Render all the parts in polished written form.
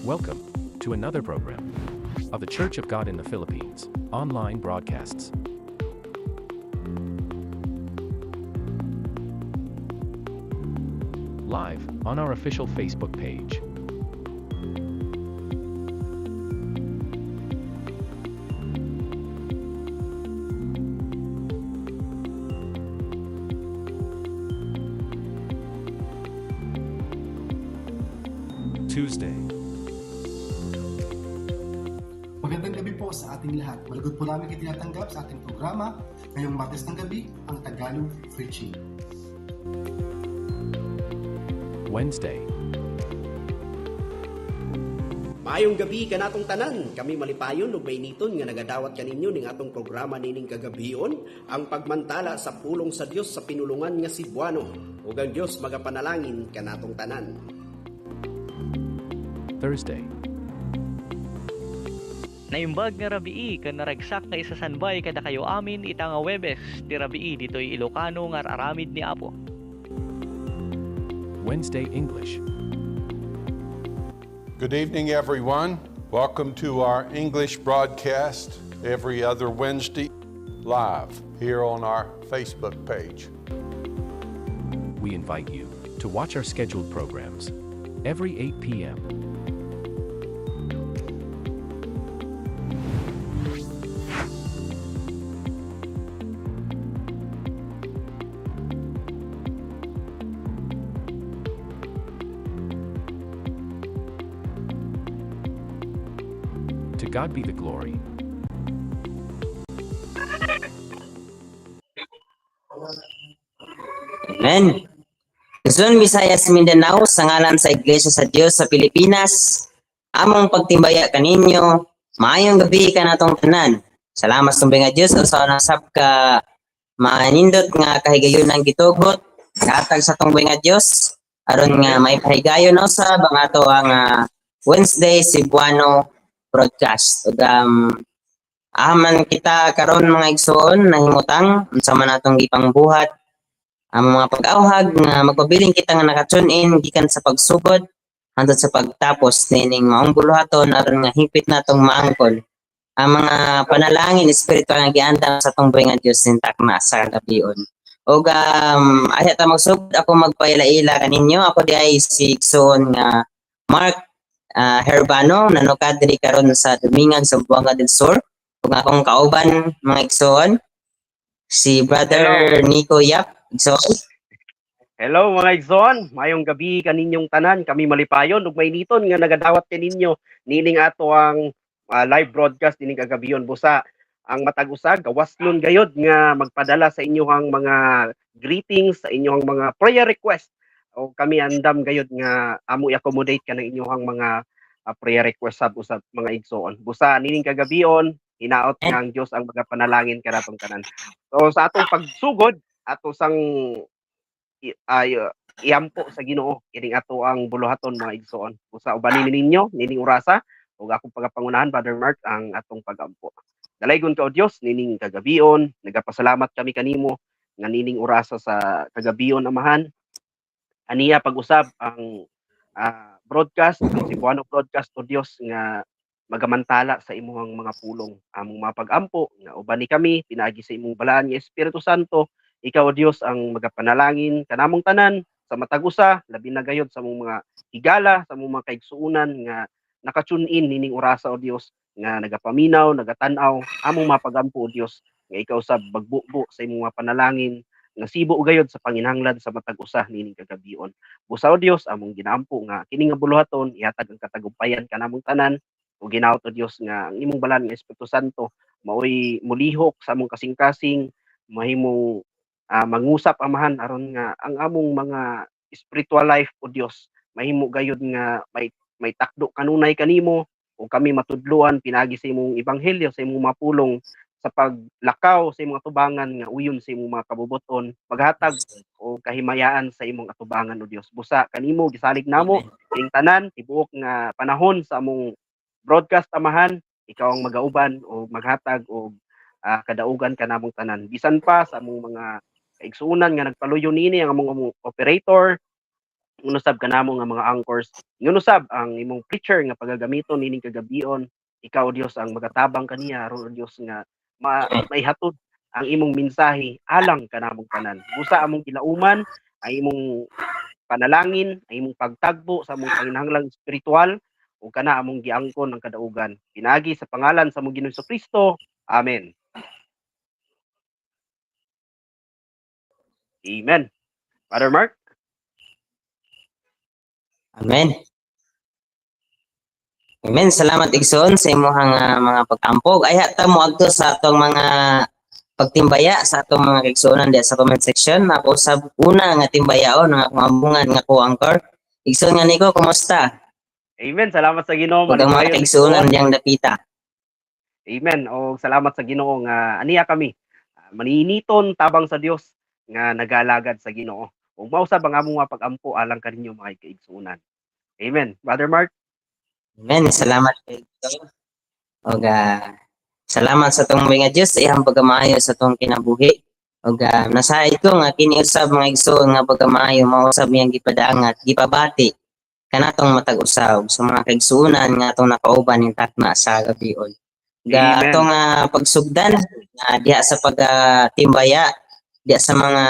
Welcome to another program of the Church of God in the Philippines online broadcasts. Live on our official Facebook page. Tuesday. Magandang gabi po sa ating lahat. Malugod po namin kayo tinatanggap sa ating programa ngayong Martes ng gabi, ang Tagalog Preaching. Wednesday. Maayong gabi kanatong tanan. Kami malipayon ug mainiton nga nagadawat kaninyo ning atong programa nining kagabion, ang pagmantala sa pulong sa Dios sa pinulungan nga Cebuano. Ug ang Dios magapanalangin kanatong tanan. Thursday. Naimbag nga rabii ken naragsak nga isasanbay kadakayo amin ita nga Huwebes ti rabii ditoy Ilocano nga aramid ni Apo. Wednesday English. Good evening, everyone. Welcome to our English broadcast every other Wednesday, live here on our Facebook page. We invite you to watch our scheduled programs every 8 p.m. To God be the glory. Amen. Luzon, Visayas, Mindanao, sa ngalan sa Iglesia sa Dios sa Pilipinas, among pagtimbaya kaninyo, maayong gabi kanatong tanan. Salamat sa nga Dios sa nasab ka manindot nga kahigayon ang gitugot, gatag sa tong nga Dios, aron nga may pahigayon usab ang ato ang Wednesday Cebuano broadcast. Ug aman kita karon mga igsoon nahimutang unsa man atong gipangbuhat ang mga pag-awhag nga magpabilin kita nga naka-tune in gikan sa pagsugod hangtod sa pagtapos niining maong buluhaton aron nga hingpit natong maangkon ang mga panalangin espiritual nga giandam sa atong buhi nga Dios nintakna sa kagabion. Ug ayha ta magsugod, ako magpaila-ila kaninyo. Ako di ay si igsoon nga Mark Herbano, nanukad diri karon sa Dumingag, Zamboanga del Sur. Ug akong kauban mga igsoon si Brother Nico Yap. Igsoon. Hello mga igsoon, maayong gabi kaninyong tanan. Kami malipayon ug mainiton nga nagadawat kaninyo nining ato ang live broadcast nining kagabion. Busa ang matag usa gawas nun gayod nga magpadala sa inyong mga greetings, sa inyong mga prayer request. O kami andam gayod nga amo i-accommodate kanang inyong mga prayer request sab usab mga igsoon. Busa nining kagabion, hinaot nga ang Dios ang magapanalangin kanatong tanan. So sa atong pagsugod, ato sang iampo sa Ginoo kining ato ang buluhaton mga igsoon. Usa ubani ninyo nining orasa ug akong pagapangunahan, Brother Mark, ang atong pagampo. Dalaygon ka o Dios nining kagabion, nagapasalamat kami kanimo nga nining orasa sa kagabion, Amahan. Aniya pag-usab ang broadcast, ang Cebuano broadcast o Dios, nga magamantala sa imuhang mga pulong. Among mga pag-ampo nga ubani kami pinaagi sa imong balaan nga Espiritu Santo. Ikaw o Dios ang magapanalangin kanamong tanan sa matag usa, labi na gayod sa among mga higala, sa among mga kaigsuonan nga naka-tune in nining orasa o Dios, nga nagapaminaw, nagatan-aw. Among mapagampo o Dios nga ikaw sa bagbubo sa imong mga panalangin nga sibo gayod sa panginhanglan sa matag usa nining kagabion. Busa o Dios, among ginaampo nga kini nga buluhaton ihatag ang katagumpayan kanamong tanan ug ginaot o Dios nga ang imong balaan nga Espiritu Santo maoy mulihok sa among kasing-kasing, mahimong mangusap, Amahan, aron nga ang among mga spiritual life o Dios mahimo gayud nga may takdo kanunay kanimo o kami matudloan pinaagi sa imong ebanghelyo, sa imong mga pulong, sa paglakaw sa imong atubangan nga uyon sa imong mga kabubuton, maghatag o kahimayaan sa imong atubangan o Dios. Busa kanimo gisalig namo ing tanan tibuok nga panahon sa among broadcast, Amahan. Ikaw ang magauban o maghatag og kadaugan kanamong tanan bisan pa sa among mga Kaigsuonan nga nagpaluyo niini ang among operator, ingon usab kanamo nga mga anchors. Ingon usab ang imong preacher nga pagagamiton niining kagabion. Ikaw, Dios, ang magatabang kaniya aron, Dios, nga maihatod ang imong mensahe alang kanamong tanan. Busa among gilauman ang imong panalangin, ang imong pagtagbo sa among panginahanglang espiritual ug kana among giangkon ang kadaugan. Pinaagi sa pangalan sa among Ginoong Kristo. Amen. Amen. Father Mark? Amen. Amen. Salamat, igsoon, sa imong mga pag-ampog. Ay ta mo adto sa atong mga pagtimbaya sa atong mga kaigsuonan diya sa comment section. Ako sa una nga timbayaon ang akong ambungan nga ko-anchor. Igsoon nga Nico, kumusta? Amen. Salamat sa Ginoo. Ug ang mga Manimayon, kaigsuonan igsoon. diyang dapita. Amen. O salamat sa Ginoo nga aniya kami maniniton tabang sa Dios nga nagalagad sa Ginoo. Ug mausab ang among mga pag-ampo alang kaninyo, mga kaigsuonan. Amen. Brother Mark. Amen. Salamat kay igsoon. Ug salamat sa atong mga Dios sa iyang pagkamaayo sa atong kinabuhi. Ug nasaid ko nga kini usab, mga igsoon, nga pagkamaayo mausab niyang gipadaangat, gipabati kanatong matag usa ug sa mga kaigsuonan nga atong nakauban ning takna sa gabion. Ga Amen. atong pagsugdan diha sa pagtimbaya diha sa mga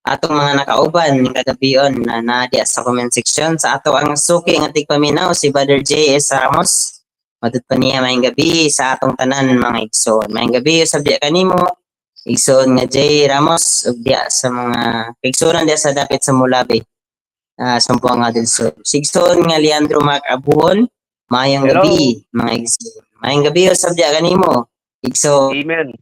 atong mga nakauban ning kagabion na naa diha sa comment section, sa ato ang suki nga tigpaminaw, si Brother J.S. Ramos. Matud pa niya, maayong gabi sa atong tanan, mga igsoon. Maayong gabi usab diha kanimo, igsoon nga J. Ramos, ug diha sa mga kaigsuonan diha sa dapit sa Mulabi, Zamboanga del Sur. Si igsoon nga Leandro Mark Abuhon, maayong Hello. gabi, mga igsoon. Maayong gabi usab diha kanimo, igsoon. Amen.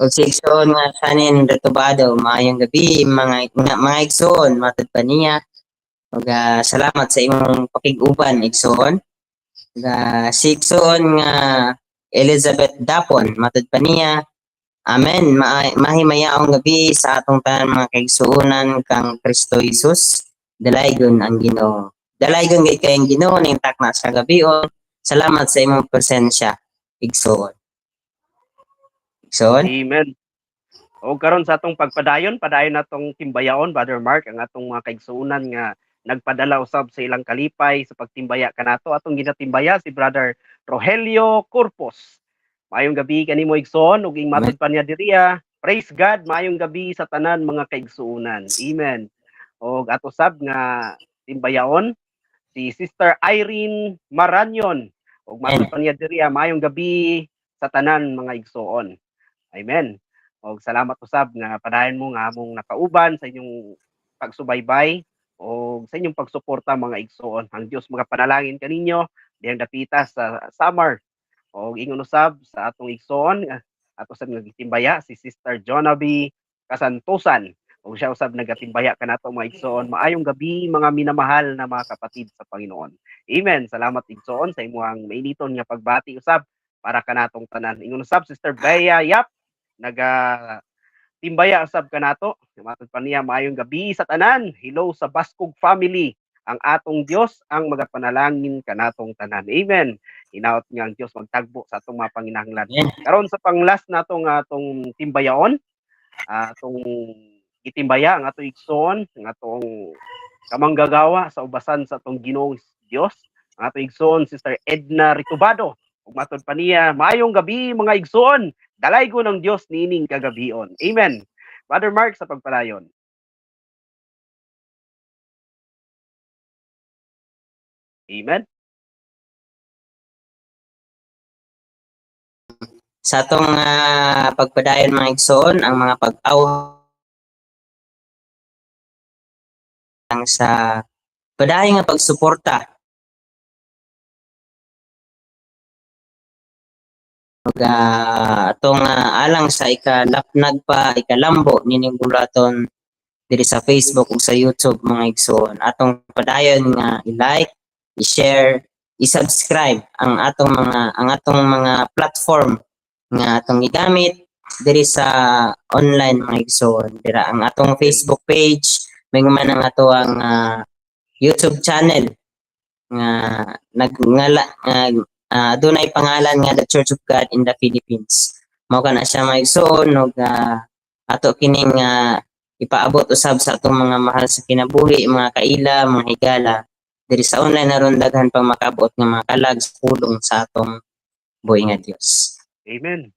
Ug si igsoon nga Shanin Retubado, maayong gabi, mga igsoon, matud pa niya. Ug salamat sa imong pakig-uban, igsoon. Ug si igsoon nga Elizabeth Dapon, matud pa niya. Amen. Mahimayaong gabi sa atong tanan, mga kaigsuonan kang Kristo Jesus. Dalaygon ang Ginoo. Dalaygon gid kayong Ginoo ning takna sa gabion. Salamat sa imong presensya, igsoon. Igsoon? Amen. O karon sa atong pagpadayon, padayon natong timbayaon, Brother Mark, ang atong mga kaigsuonan nga nagpadala usab sa ilang kalipay sa pagtimbaya kanato. Atong ginatimbaya si Brother Rogelio Corpus. Maayong gabi kanimo, igsoon, ug ing matud pa niya diriya. Praise God, maayong gabi sa tanan, mga kaigsuonan. Amen. Og ato sab nga timbayaon si Sister Irene Maranyon. Ug matud pa niya diriya, maayong gabi sa tanan, mga igsoon. Amen. Og salamat usab nga padayon mo nga among nakauban sa inyong pagsubaybay o sa inyong pagsuporta, mga igsoon. Ang Dios magapanalangin kaninyo diyang dapita sa Samar. Og ingon usab sa atong igsoon, ato sab nga gitimbaya si Sister Jonaby Kasantosan. Og siya usab nagatimbaya kanato, mga igsoon. Maayong gabi, mga minamahal na mga kapatid sa Panginoon. Amen. Salamat, igsoon, sa imong mainiton nga pagbati usab para kanatong tanan. Ingon usab Sister Bea Yap, naga timbaya usab kanato. Matod pa niya, maayong gabi sa tanan. Hello sa Baskog family. Ang atong Dios ang magapanalangin kanatong tanan. Amen. Hinaot nga ang Dios magtagbo sa atong mga panginahanglan. Amen. Karon sa panglas natong atong timbayaon, atong gitimbaya ang atong igsoon, ang atong kamanggagawa sa ubasan sa atong Ginoong Dios, ang atong igsoon Sister Edna Ritubado. Ug matod pa niya, maayong gabi, mga igsoon. Dalaygon ang Dios niining kagabion. Amen. Brother Mark, sa pagpalayon. Amen. Sa atong pagpadayon, mga igsoon, ang mga pag-aw sa padayon nga pagsuporta ug atong alang sa ikalapnag pa ikalambo nining bulaton diri sa Facebook ug sa YouTube, mga igsoon, atong padayon nga i-like, i-share, i-subscribe ang atong mga platform nga atong gigamit diri sa online, mga igsoon. Dira ang atong Facebook page, may man ang ato ang YouTube channel nga nagngala nga dunay pangalan nga The Church of God in the Philippines. Mao kana siya, mga igsoon, ug ato kining Ipaabot usab sa atong mga mahal sa kinabuhi, mga kaila, mga higala diri sa online aron daghan pang makaabot nga mga kalag sa pulong sa atong buhi nga Dios. Amen.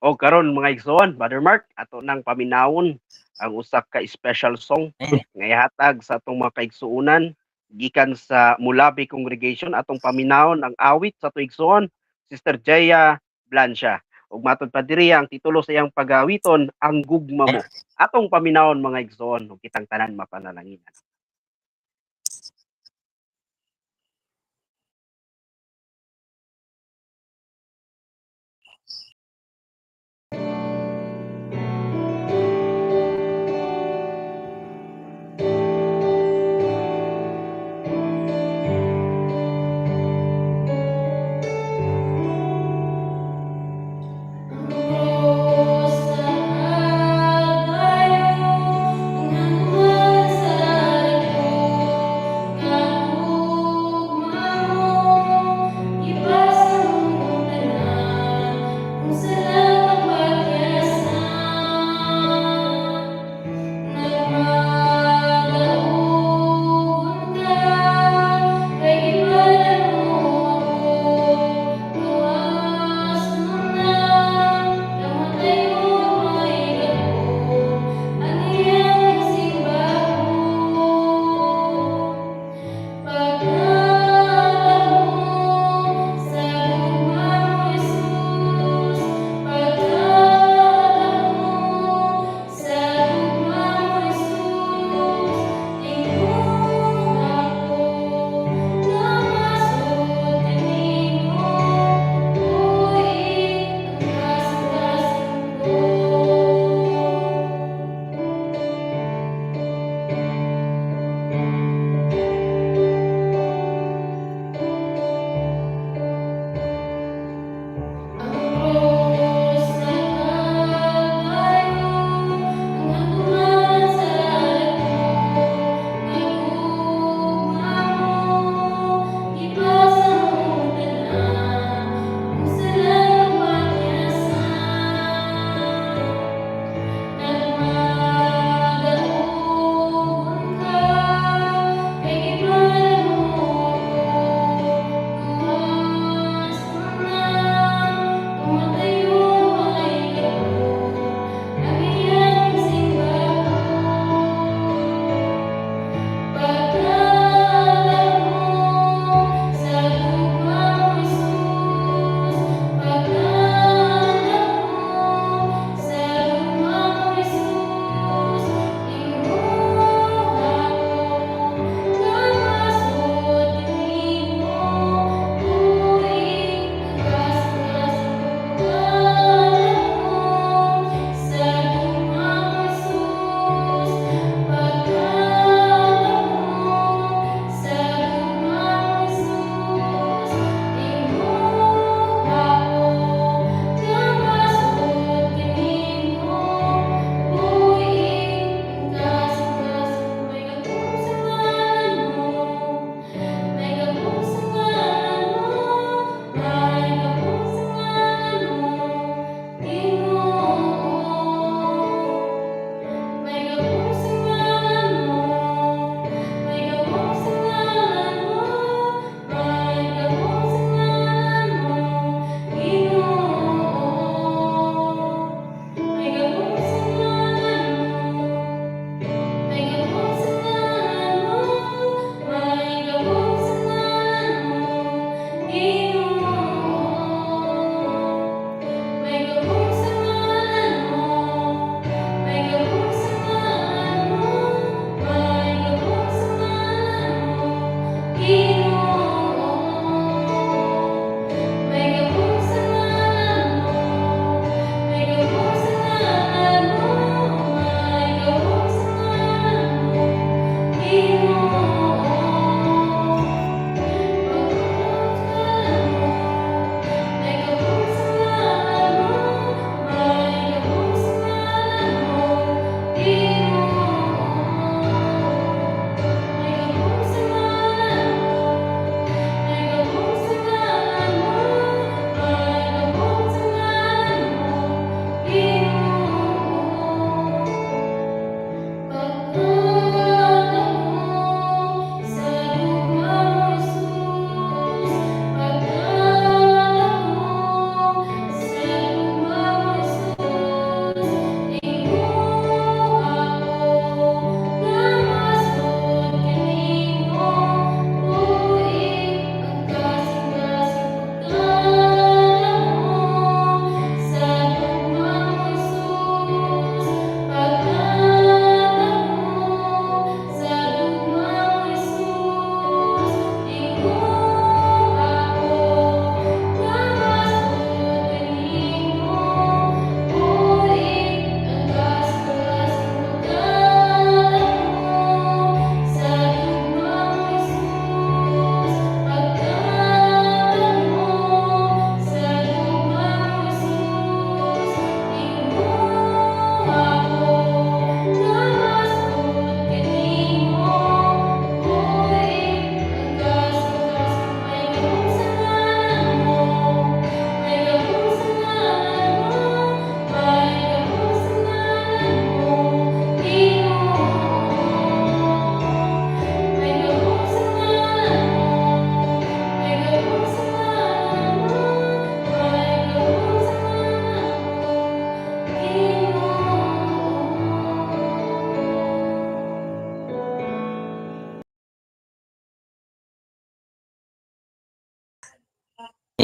O karon mga igsoon, Brother Mark, ato nang paminawon ang usa ka special song Amen. nga ihatag sa atong mga kaigsuonan gikan sa Mulabi Congregation. Atong paminawon ang awit sa atong igsoon, Sister Jaya Blancia. Ug matod pa diri ang titulo sa iyang pagawiton, Ang Gugma Mo. Atong paminawon mga igsoon ug kitang tanan mapanalanginan. Sa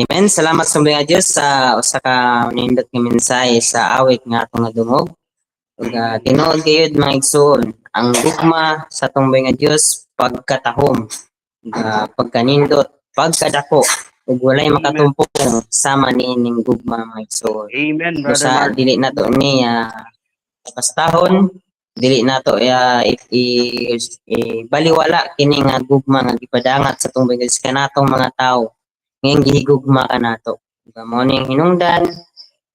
Amen. Salamat sa nga Dios sa usa ka nindot nga mensahe sa awit nga atong nadungog. Ug tinuod gayud, mga igsoon, ang gugma sa atong nga Dios pagkatahom, ug pagkanindot, pagkadako, ug walay makatumpong sama niining gugma, mga igsoon. Amen, Brother Busa Mark. dili nato ni pastahon, dili nato ibaliwala kini nga gugma nga gipadangat sa atong Dios kanatong mga tawo ngayong gihigugma kanato. Diba? Mao ning hinungdan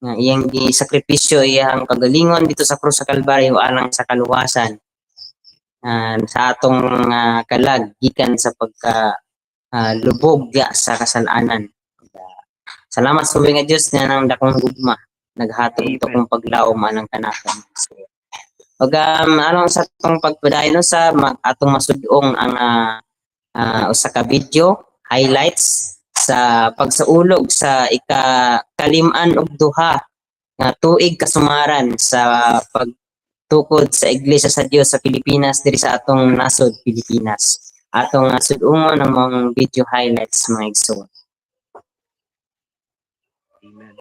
nga iyang gisakripisyo iyang kagalingon dito sa krus sa Kalbaryo alang sa kaluwasan sa atong kalag gikan sa pagka lubog ya sa kasalanan. Diba? Salamat sa nga Dios nga nang dakong gugma naghatag Amen. og dakong paglaom alang kanato. So, ug alang sa atong pagpadayon sa atong masud-ong ang usa ka video highlights sa pagsaulog sa ika 52 nga tuig kasumaran sa pagtukod sa Iglesia sa Dios sa Pilipinas diri sa atong nasod Pilipinas. Atong sud-ungon ang mga video highlights, mga igsoon. Amen.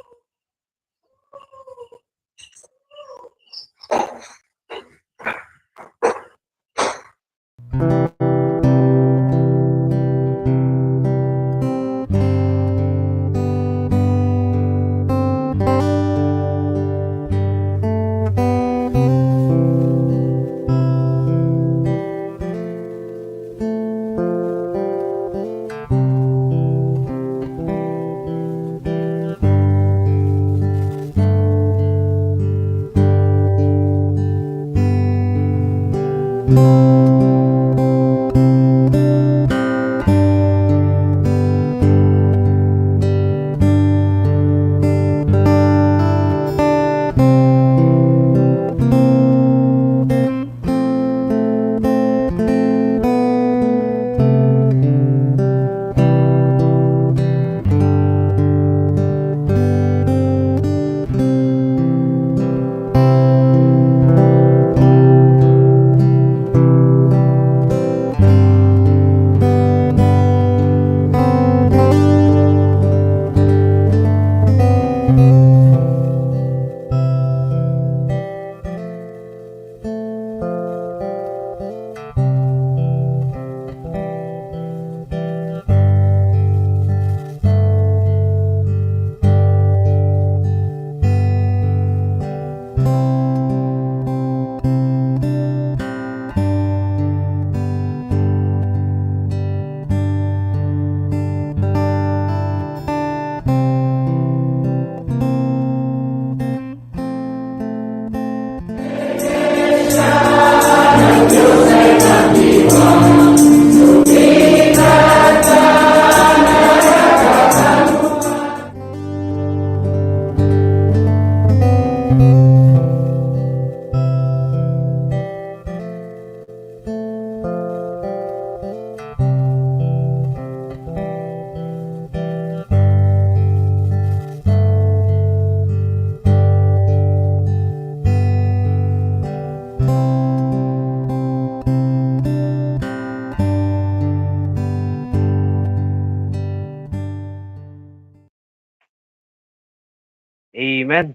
Amen.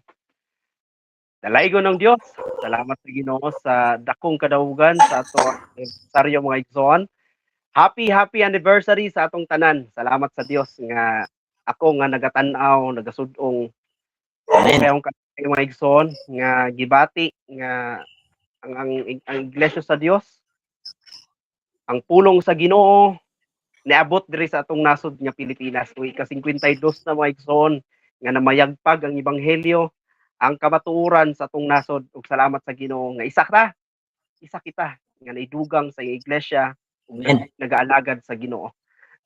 Dalaygon ng Dios. Salamat sa Ginoo sa dakong kadaugan sa ato anibersaryo, mga igsoon. Happy happy anniversary sa atong tanan. Salamat sa Dios nga ako nga nagatan-aw, nagasud-ong Amen. kayong mga igsoon nga gibati nga ang iglesia sa Dios, ang pulong sa Ginoo niabot diri sa atong nasod nga Pilipinas. Uy, ka 52 na, mga igsoon, nga namayagpag ang ebanghelyo, ang kamatuoran sa atong nasod, ug salamat sa Ginoo nga isa kita nga naidugang sa iglesia ug Amen. nagaalagad sa Ginoo.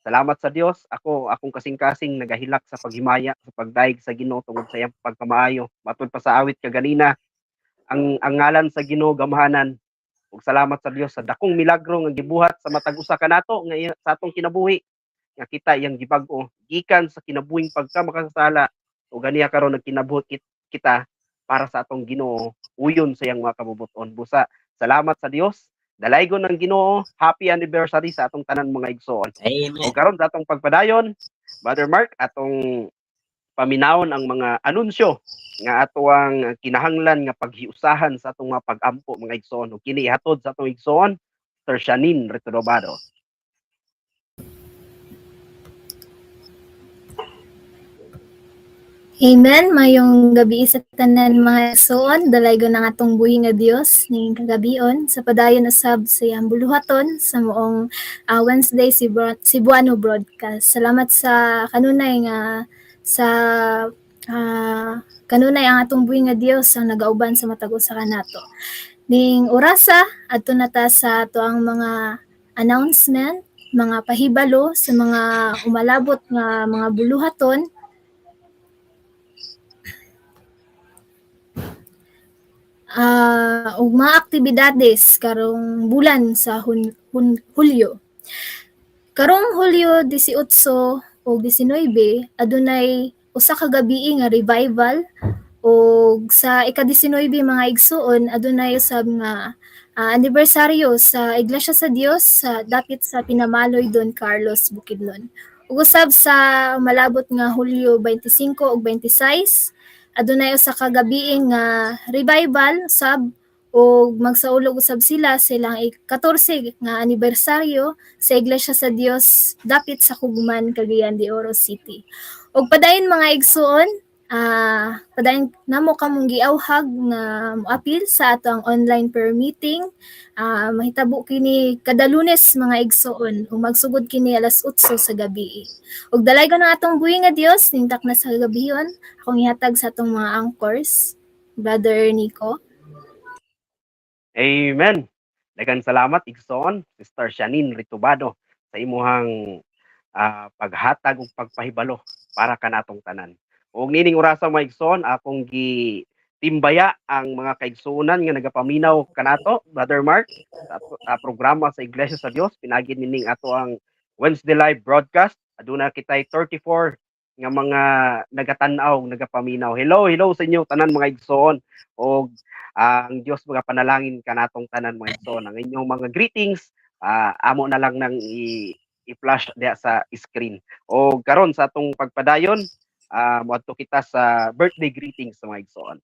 Salamat sa Dios. Ako, akong kasing-kasing nagahilak sa paghimaya, sa pagdayeg sa Ginoo tungod sa iyang pagkamaayo. Matud pa sa awit kaganina, ang ngalan sa Ginoo gamhanan. Ug salamat sa Dios sa dakong milagro nga gibuhat sa matag usa kanato nga sa atong kinabuhi nga kita iyang gibag-o gikan sa kinabuhing pagka makasasala ug ganiya karon nagkinabuhi kita para sa atong Ginoo uyon sa iyang mga kabubuton. Busa salamat sa Dios. Dalaygon ng Ginoo. Happy anniversary sa atong tanan, mga igsoon. Amen. O karon sa atong pagpadayon, Brother Mark, atong paminawon ang mga anunsyo nga atoang kinahanglan nga paghiusahan sa atong mga pag-ampo mga igsoon. Ug kini ihatod sa atong igsoon, Sir Shanin Returobado. Amen. Mayong gabi sa tanan mga igsoon, dalaygon ang atong buhi nga Dios ning kagabion sa padayon usab sa iyang buluhaton sa moong Wednesday Cebuano broadcast. Salamat sa kanunay nga sa kanunay ang atong buhi nga Dios ang nagauban sa matag usa kanato. Ning orasa adto na ta sa ato ang mga announcement, mga pahibalo sa mga umalabot nga mga buluhaton. Ug mga aktibidades karong bulan sa Hulyo. Karong Hulyo 18 ug 19 adunay usa ka gabii nga revival ug sa ika-19 mga igsuon adunay usab nga anibersaryo sa Iglesia sa Dios sa dapit sa Pinamaloy Don Carlos Bukidnon. Ug usab sa malabot nga Hulyo 25 ug 26 adunay usa ka gabii nga revival sab ug magsaulog usab sila silang ika-14 nga anibersaryo sa Iglesia sa Dios dapit sa Cugman, Cagayan de Oro City. Ug padayon mga igsuon, padayon namo kamong giawhag nga moapil sa ato ang online prayer meeting. Mahitabo kini kada Lunes mga igsuon ug magsugod kini alas 8 sa gabi. Ug dalaygon ang atong buhi nga Dios ning takna sa gabion. Akong ihatag sa atong mga anchors, Brother Nico. Amen. Daghang salamat igsoon, Sister Shanin Ritubado, sa imuhang paghatag ug pagpahibalo para kanatong tanan. Ug nining orasa mga igsoon, akong gitimbaya ang mga kaigsuonan nga nagapaminaw kanato, Brother Mark, sa programa sa Iglesia sa Dios. Pinagi nining ato ang Wednesday live broadcast. Aduna kitay 34 nga mga nagatan-aw, nagapaminaw. Hello, hello sa inyo tanan mga igsoon. Og ang Dios mga panalangin kanatong tanan mga igsoon. Ang inyong mga greetings, amo na lang nang i-flash diha sa screen. Og karon sa atong pagpadayon, moadto kita sa birthday greetings sa mga igsoon.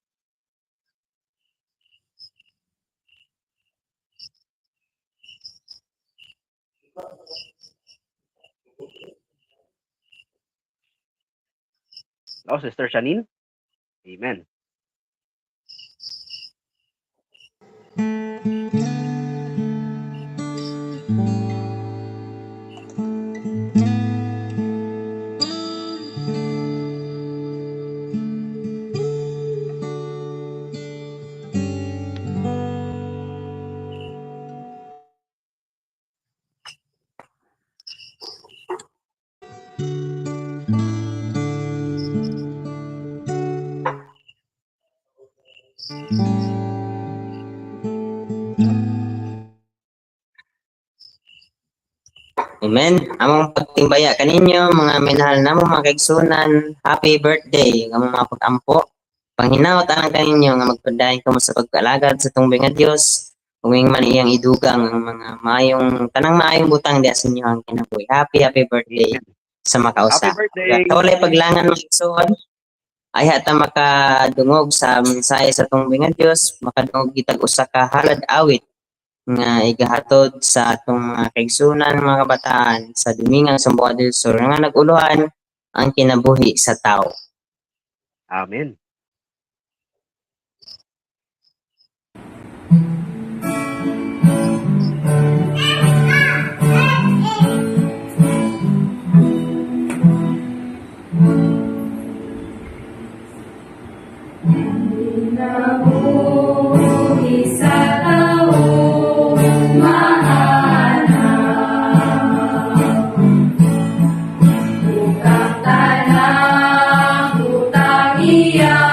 Hello, Sister Janine. Amen. Amen. Among pagtimbaya kaninyo, mga minahal namo mga kaigsunan, happy birthday ang among mga pag-ampo. Panghinaot ang kaninyo nga magpadayon kamo sa pagkalagad sa tungbing nga Dios. Kung man iyang idugang ang mga maayong tanang maayong butang diha sa inyo ang kinabuhi. Happy happy birthday sa makausa. Happy birthday. Walay paglangan mga igsoon. Ay hata makadungog sa mensahe sa tungbing nga Dios, makadungog kitag usa ka halad awit nga igahatod sa atong mga kaigsunan, mga kabataan sa Dumingan sa Zamboanga del Sur nga naguluhan ang kinabuhi sa tao. Amen. Kinabuhi sa tao, mahanap. Utang tanang, utang iya.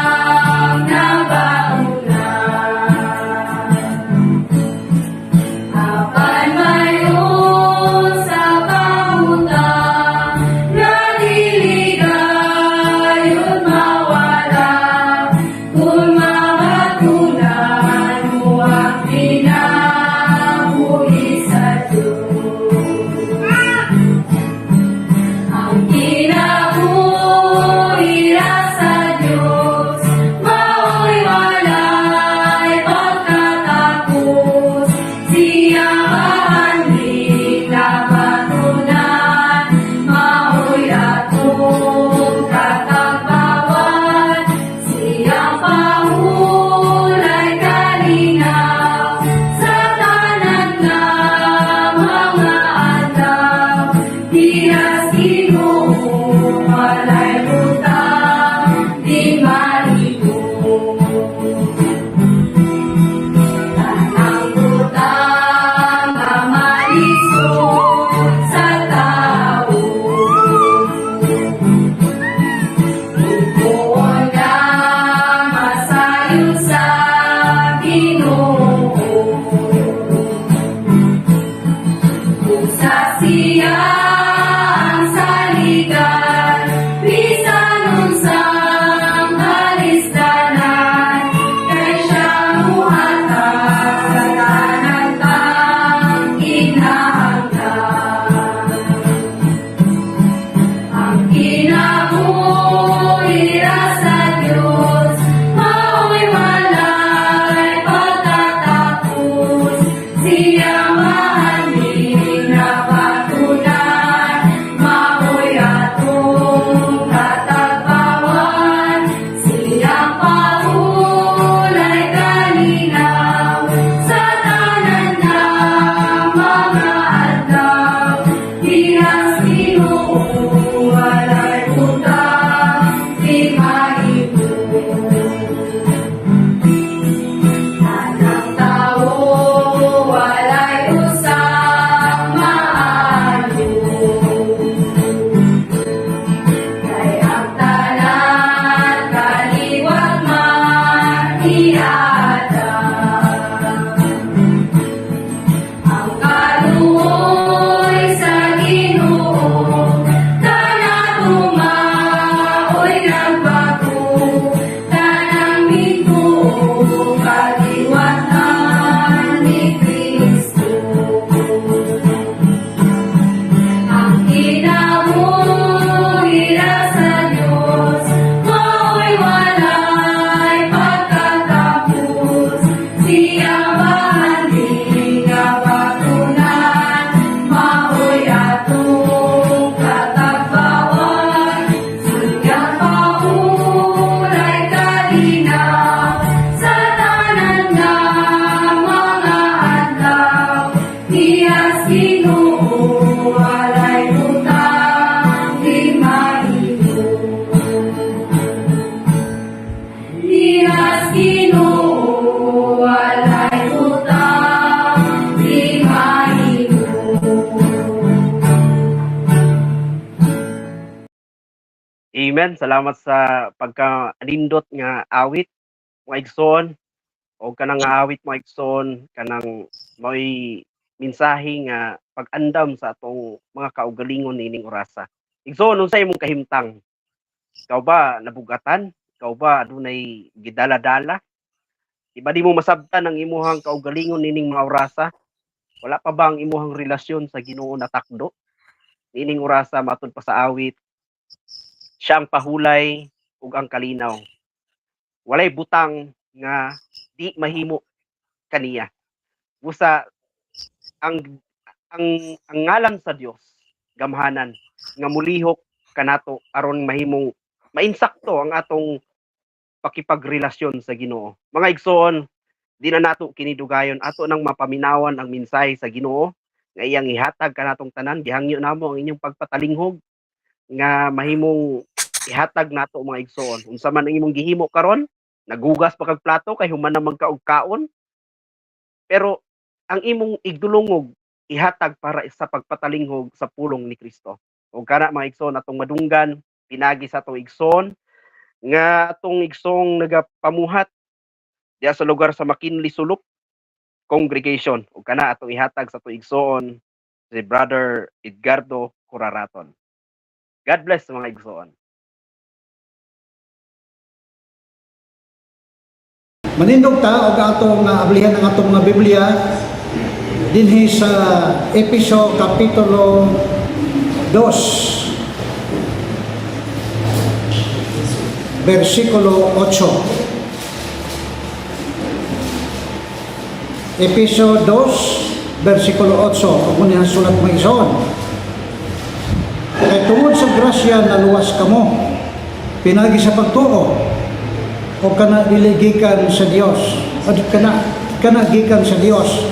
Amen. Salamat sa pagka-nindot nga awit, mga igsoon, o kanang nga awit, mga igsoon, kanang mao'y mensahe nga pag-andam sa atong mga kaugalingon niining orasa. Igsoon, unsa imong kahimtang? Ikaw ba nabugatan? Ikaw ba adunay gidala-dala? Di ba di mo masabtan ang imuhang kaugalingon niining mga orasa? Wala pa ba ang imuhang relasyon sa Ginoo natakdo? Niining orasa, matud pa sa awit, siya ang pahulay ug ang kalinaw. Walay butang nga di mahimo kaniya. Busa ang ngalan sa Dios gamhanan nga mulihok kanato aron mahimong mainsakto ang atong pakipagrelasyon sa Ginoo. Mga igsoon, di na nato kini dugayon, ato nang mapaminawan ang mensahe sa Ginoo nga iyang ihatag kanatong tanan. Gihangyo namo ang inyong pagpatalinghog nga mahimong ihatag nato, mga igsoon. Unsa man ang imong gihimo karon, nagugas pa kag plato kay human naman ka og kaon, pero ang imong igdulungog ihatag para sa pagpatalinghog sa pulong ni Kristo. Ug kana, mga igsoon, atong madunggan pinagi sa atong igsoon nga atong igsoong nagapamuhat diya sa lugar sa McKinley Sulok Congregation. Ug kana atong ihatag sa atong igsoon si Brother Edgardo Curaraton. God bless, mga igsoon. Manindog ta og atong ablihan ang atong mga Biblia dinhi sa Epeso kapitulo 2 versikulo 8. Epeso 2 versikulo 8, ug niya sulat, mga igsoon. Kay tungod sa grasya naluwas kamo pinagi sa pagtuo, o kana dili gikan sa Dios o kana kana gikan sa Dios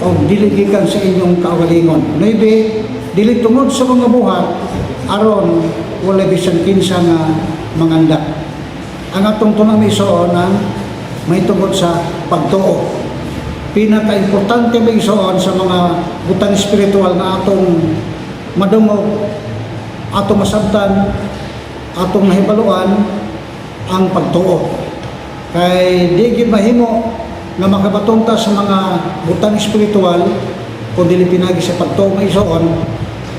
o dili gikan sa inyong kaugalingon. 9, dili tungod sa mga buhat, aron wala bisan kinsa nga manganda. Ang atong tunang igsoon ang may tungod sa pagtuo. Pinaka-importante, mga igsoon, sa mga butang espiritual na atong madungog, atong masabtan, atong nahibaluan, ang pagtuo. Kay di gid mahimo nga makabaton ta sa mga butang espiritual kung dili pinagi sa pagtuo, mga igsoon,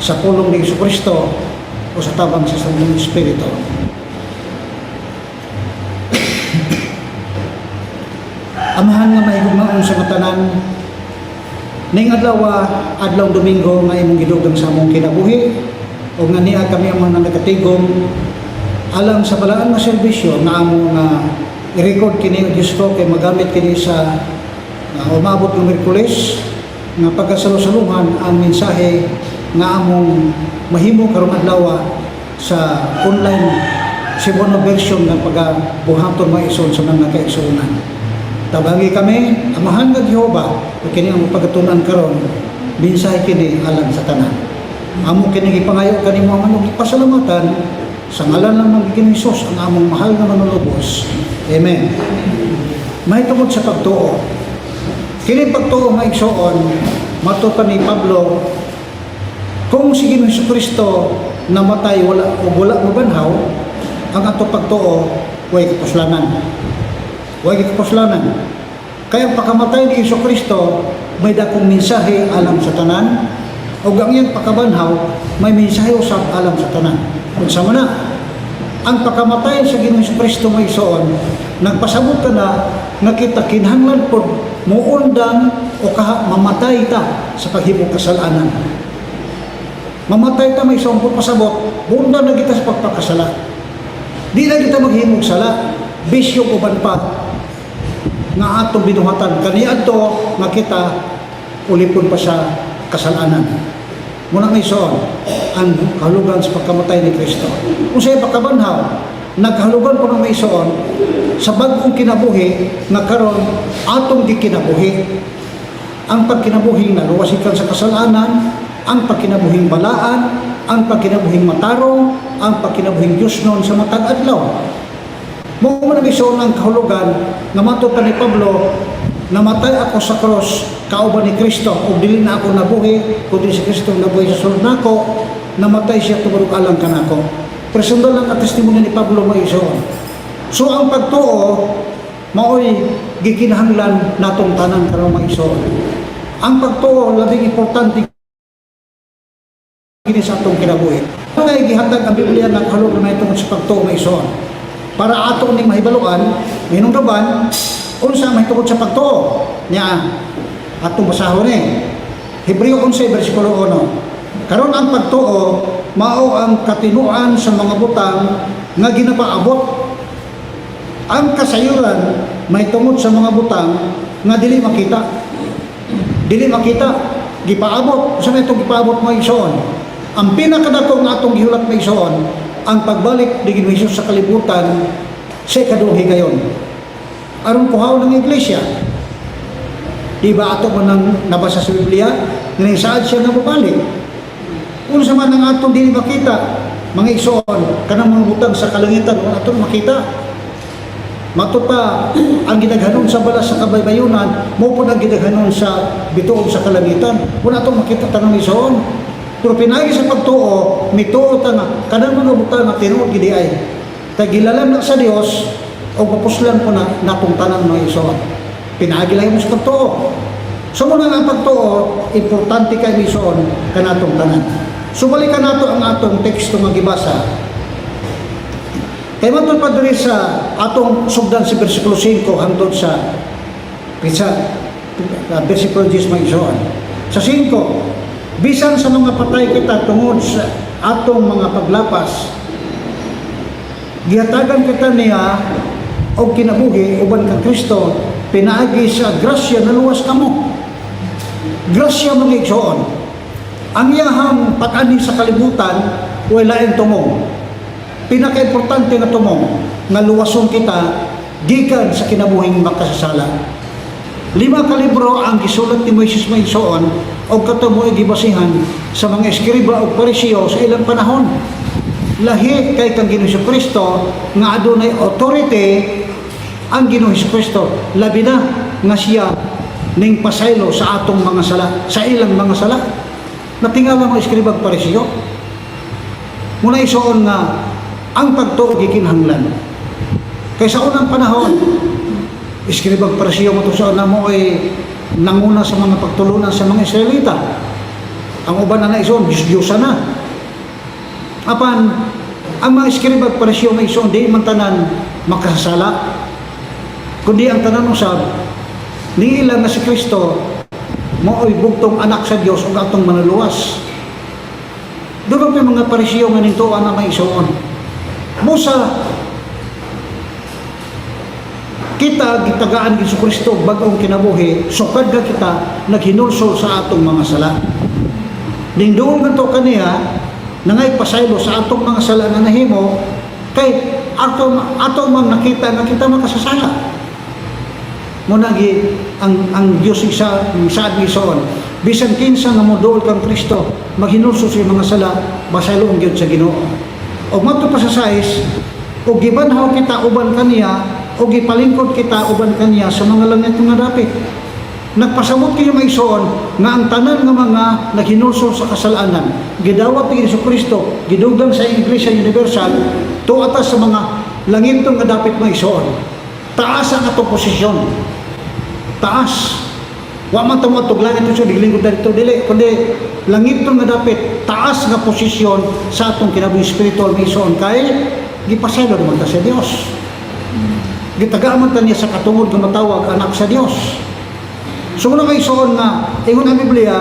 sa pulong ni Kristo o sa tabang sa Santong Espiritu. Amahan nga mahigugmaon sa matanan, ning adlaw, adlaw Domingo nga imong gidugang sa among kinabuhi o nga niya kami ang mga nagatigom alang sa balaan nga serbisyo nga amo nga i-record kini, o Diyos ko, kay magamit kini sa umabot ng Miyerkules nga pagkasalusaluhan ang mensahe nga among mahimo karong adlaw sa online Cebuano version ng pagabuhaton, mga igsoon, sa mga kaigsuonan. Tabangi kami, Amahan nga Jehova, ug kini ang pagatunan karon, mensahe kini alang sa tanan. Amo kini gipangayo kanimo ang among pasalamatan sa ngalan lamang ni Jesus, ang among mahal nga manunubos. Amen. Mahitungod sa pagtuo. Kini pagtuo, mga igsoon, matud pa ni Pablo, kung si Ginoong Kristo namatay wala o wala mobanhaw, ang ato pagtuo way kapuslanan. Way kapuslanan. Kaya ang pagkamatay ni Hesus Kristo may dakong mensahe alang sa tanan, ug ang iyang pagkabanhaw may mensahe usab alang sa tanan. Unsa man na? Ang pagkamatay sa Ginoong Kristo, mga igsoon, nagpasabot ka na nga kita kinahanglan pod muundang o kaha mamatay ta sa paghimo kasalanan. Mamatay ta, mga igsoon, kung pasabot, muundang na kita sa pagpakasala. Di na kita maghimog sala, bisyo uban pa nga atong binuhatan kaniadto nga kita ulipon pa sa kasalanan. Muna, mga igsoon, ang kahulugan sa pagkamatay ni Kristo. Kung sa'yo pagkabanhaw, nagkahulugan po ng, mga igsoon, sa bagong kinabuhi nga karon atong gikinabuhi. Ang pagkinabuhing naluwas gikan sa kasalanan, ang pagkinabuhing balaan, ang pagkinabuhing matarong, ang pagkinabuhing Diyosnon sa matag adlaw. Mao man, mga igsoon, ang kahulugan nga matod pa ni Pablo, namatay ako sa cross kauban ni Kristo ug dili na ako nabuhi kundi si Kristo nabuhi sa sulod nako. Namatay siya tungod alang kanako. Personal lang ang testimonya ni Pablo, mga igsoon. So ang pagtuo maoy gikinahanglan natong tanan karon, mga igsoon. Ang pagtuo, labing importante kini sa atong kinabuhi. Nga gihatag ang Biblia nga kahalong na tungod sa pagtuo, mga igsoon. Para ato ning mahibaluan, hinungdaban unsa ang mahitungod sa pagtuo. Nya atong basahon ni Hebreo 11 bersikulo 1. Karon, ang pagtuo mao ang katinuan sa mga butang nga ginapaabot, ang kasayuran mahitungod sa mga butang nga dili makita. Dili makita, gipaabot. Sa may itong gipaabot, mga igsoon? Ang pinakadako nga atong gihulat, mga igsoon, ang pagbalik ni Ginoong Hesus sa kalibutan sa ikaduhang higayon aron kuhaon ng iglesia. Di ba ato man nang nabasa sa Biblia nga saad siya nga mobalik? Unsa man ang atong dili makita, mga igsoon? Kanang mga butang sa kalangitan, wala atong makita. Mato pa, ang gidaghanon sa balas sa kabaybayunan, mao pod ang gidaghanon sa bituon sa kalangitan. Wala atong makita tanang, igsoon. Pero pinaagi sa pagtuo, mituo ta nga kanang mga butang nga tinuod gid ay. Kay gilalam na sa Dios o mapuslan po na natong tanan, mga igsoon. Pinaagi lang mo sa pagtuo. So muna nga ang pagtuo, importante kay, igsoon, kanatong tanan. So balikan nato ang atong teksto nga gibasa. Kay matod pa diri sa atong sugdan si versikulo 5 hangtod sa pisa versikulo 10, mga igsoon. Sa 5, bisan sa mga patay kita tungod sa atong mga paglapas, gihatagan kita niya og kinabuhi uban kang Kristo, pinaagi sa grasya naluwas kamo. Grasya, mga igsoon. Ang iyahang pag-ani sa kalibutan way laing tumong. Pinaka-importante nga tumong nga luwason kita gikan sa kinabuhing makasasala. 5 ka libro ang gisulat ni Moises, mga igsoon, og kato mo'y gibasihan sa mga eskriba o pariseo sa ilang panahon. Lahi kay kang Ginoong Kristo nga adunay authority ang Ginoong Kristo, labi na nga siya ning pasaylo sa atong mga sala, sa ilang mga sala. Natingala mga eskriba ug pariseo. Muna, igsoon, nga ang pagtuo gikinahanglan. Kay sa unang panahon, eskriba ug pariseo mo sa una mo ay nanguna sa mga pagtulunan sa mga Israelita. Ang uban na igsoon, Diyos-Diyosa na. Apan, ang mga eskriba ug pariseo, mga igsoon, di man tanan makasasala. Kundi ang tanan usab, niila nga si Kristo mao'y bugtong anak sa Dios ug atong manuluwas. Doon pa mga pariseo nga nintuan na, mga igsoon. Busa, kita gitagaan ni Kristo og bag-ong kinabuhi, sukad ka kita naghinulsol sa atong mga sala. Ning duol ngadto kaniya, nangay pasaylo sa atong mga sala nga nahimo, kay ato mang nakita nga kita makasasala. Muna gi ang Dios isa saad ni igsoon. Bisan kinsa nga moduol kang Kristo, maghinulsol sa mga sala, pasayloon gyud sa Ginoo. Og madto pa sa 6, og gibanhaw kita uban kaniya, og gipalingkod kita uban kaniya sa mga langit nga dapit. Nagpasabot kayo, mga igsoon, nga ang tanan nga mga naghinulsol sa kasalanan, gidawat ni Hesus Kristo, gidugang sa Iglesia Universal, tuwa ta sa mga langitong nga dapit, mga igsoon. Taas ang atong posisyon. Taas. Wa man ta moadtog langit sa diglingkod dito, dili, kundi langitong nga dapit, taas nga posisyon sa atong kinabuhi spiritual, mga igsoon, kay gipasaylo naman ta sa Dios. Gitagaan man ta niya sa katungod nga matawag anak sa Dios. So muna, mga igsoon, nga ingon ang Biblia,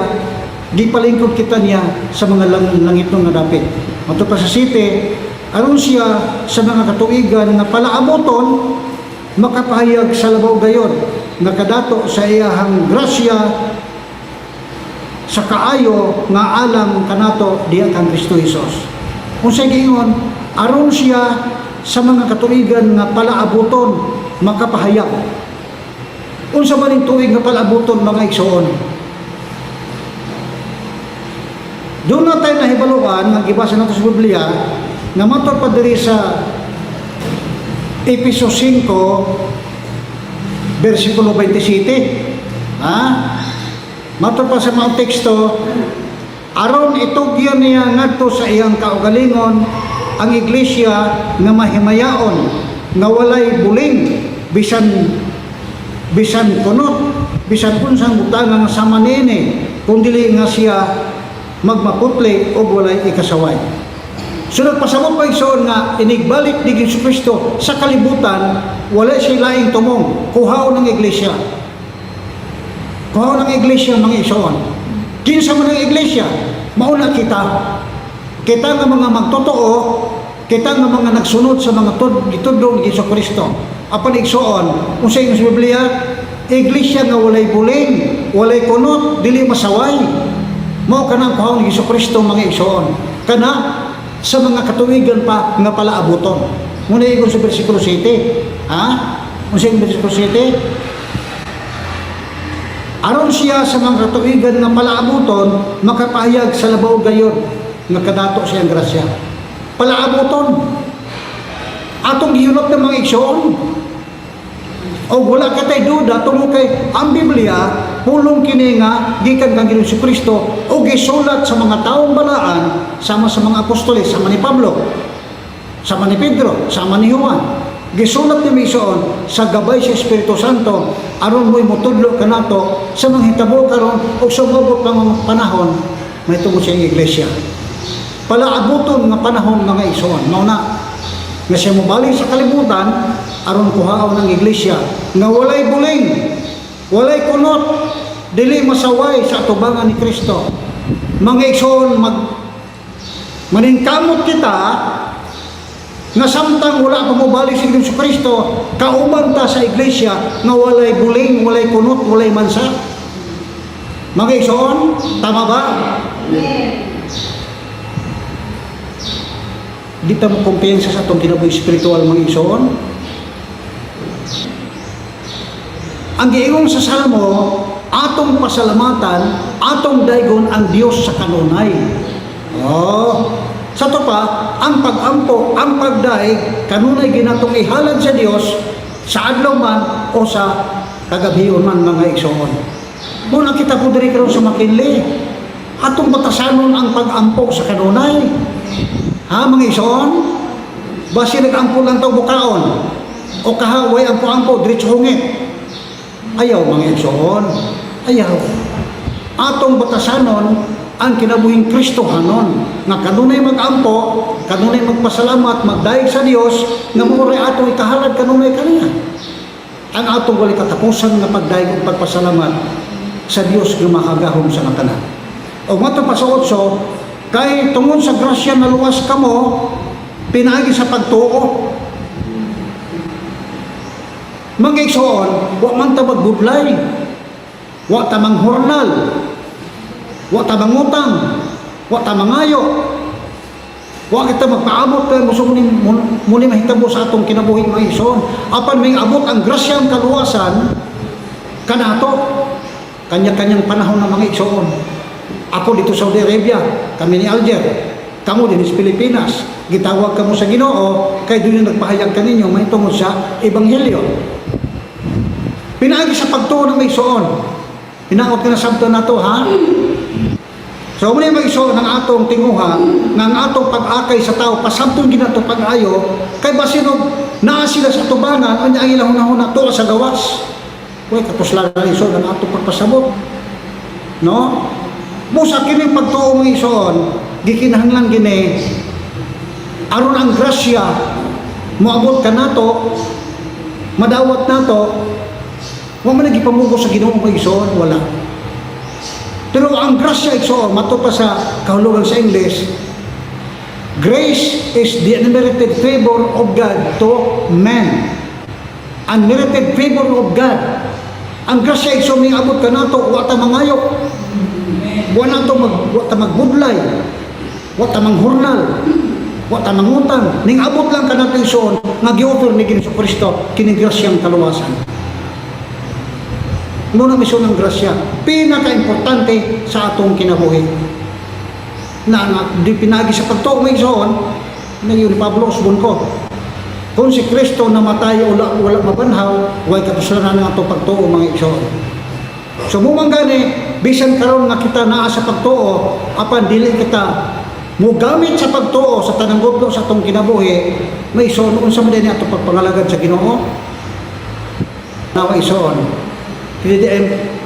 gipalingkod kita niya sa mga langit nga dapit. Mato pa sa 7, aron siya sa mga katuigan nga palaabuton makapahayag sa labaw gayon nga kadato sa iyahang grasya sa kaayo nga alang kanato diha kang Kristo Hesus. Kung sa giingon, aron siya sa mga katuigan nga palaabuton makapahayag. Unsa man ning tuig nga palaabuton, mga igsoon? Doon na tayo nahibaluan nga gibasa nato sa Biblia nga matod pa diri sa Epeso 5 versikulo 27. Ha? Matod pa sa mga teksto, aron itugyan niya ngadto sa iyang kaugalingon Ang iglesia nga mahimayaon, nga walay buling, bisan bisan kunot, bisan unsang butanga nga sama niini, kung dili nga siya magmaputli o walay ikasaway. So nagpasabot pa, igsoon, nga inigbalik ni Jesu Kristo sa kalibutan, wala siya laing tumong, kuhaon ng iglesia. Kuhaon ng iglesia, mga igsoon. Kinsa man ang iglesia? Mauna kita. Kita nga mga magtotoo, kita nga mga nagsunod sa mga gitudlo ni Jesu Kristo. Apan, igsoon, unsa ingon sa Biblia? Iglesia nga walay buling, walay kunot, dili masaway. Mao kanang kuhaon ni Jesu Kristo, mga igsoon. Kana sa mga katuwigan pa nga palaabuton. Muna ingon sa versikulo 7. Ha? Unsa yung versikulo 7? Aron siya sa mga katuigan nga palaabuton makapahayag sa labaw gayon nga kadato siyang grasya. Palaabuton. Atong gihunot ng mga igsoon. O wala ka tay duda tungod kay ang Biblia pulong kini nga gikan kang Ginoong Kristo o gisulat sa mga taong balaan sama sa mga apostoles, sama ni Pablo, sama ni Pedro, sama ni Juan. Gisulat ni igsoon sa gabay sa Espiritu Santo aron mo'y motudlo kanato sa mga hitabo karon o sa moabot pa mga panahon may tungod sa iyang iglesia. Palaabuton nga panahon, mga igsoon. Mao na nga siya mobalik sa kalibutan aron kuhaon ang iglesia nga walay buling, walay kunot, dili masaway sa atubangan ni Kristo. Mga igsoon, maningkamot kita nga samtang wala pa mobalik si Jesu Kristo, kauban ta sa iglesia nga walay buling, walay kunot, walay mansa. Mga igsoon, tama ba? Di ta mo kumpiyansa sa atong kinabuhi spiritual, mga igsoon. Ang giingon sa Salmo, atong pasalamatan, atong daygon ang Dios sa kanunay. Oh, sa to pa, ang pag-ampo, ang pagdaig, kanunay ginatong ihalad sa Dios sa adlaw man o sa kagabhion man, mga igsoon. Muna kita po diri karon sa McKinley. Atong batasanon ang pag-ampo sa kanunay. Ha, mga igsoon? Basi nag-ampo lang taw bukaon o kahaway ampo-ampo, diretso hungit. Ayaw, mga igsoon. Ayaw. Atong batasanon ang kinabuhing Kristohanon nga kanunay mag-ampo, kanunay magpasalamat, magdayeg sa Dios nga mao atong ikahalad kanunay kaniya. Ang atong walay katapusan nga pagdayeg ug pagpasalamat sa Dios nga makagahom sa tanan. O ngadto pa sa 8, kay tungod sa grasya naluwas kamo pinaagi sa pagtuo. Mga igsoon, wa man ta magbudlay, wa ta manghornal, wa ta mangutang, wa ta mangayo, wa kita magpaabot kay muso muni mahitabo sa atong kinabuhi, mga igsoon. Apan may abot ang grasya, ang kaluwasan kanato kanya-kanyang panahon ng mga igsoon. Ako dito sa Saudi Arabia, kami ni Alger, kamo din sa Pilipinas, gitawag kamo sa Ginoo kay doon yung nagpahayag kaninyo may tungod sa ebanghelyo. Pinaagi sa pagtuo ng may igsoon. Hinaot ka na sabto na to, ha? So, muna yung igsoon ang atong tinguha, nga ang atong pag-akay sa tao, pasabtong ginato pag-ayo, kay basinog naa sila sa tubangan, anya ang ilang hunahuna, tuwa sa gawas. Uy, kapuslaran, igsoon, ang atong pagpasabot. No? Busa kini pagtuo, mga igsoon, gikinahanglan gini, aron ang grasya, moabot ka nato, madawat nato, wa man nagipamugos sa Ginoo, mga igsoon, wala. Pero ang grasya, igsoon, mato pa sa kahulugan sa English, grace is the unmerited favor of God to man. Unmerited favor of God. Ang grasya, igsoon, may abot ka nato, wa ta mangayo. Wa ta magbudlay. Wa ta manghurnal. Wa ta mangutang. Ning abot lang kanato, igsoon, nga gi-offer ni Ginoong Kristo kining grasyang kaluwasan. Muna mismo ng grasya, pinaka-importante sa atong kinabuhi. Na nga, di pinagi sa pagtuo, may igsoon, na yun Pablo usbon ko. Kung si Kristo namatay o wala, wala mabanhaw, way katuslanan ng atong pagtuo, mga igsoon. So mumang gani, bisan karon nga kita naa sa pagtuo, apan dili kita Mo gamit sa pagtuo sa tanang gutlo sa atong kinabuhi, may isuon unsa man din ato pagpangalagad sa Ginoo. Nawa isuon. Kini di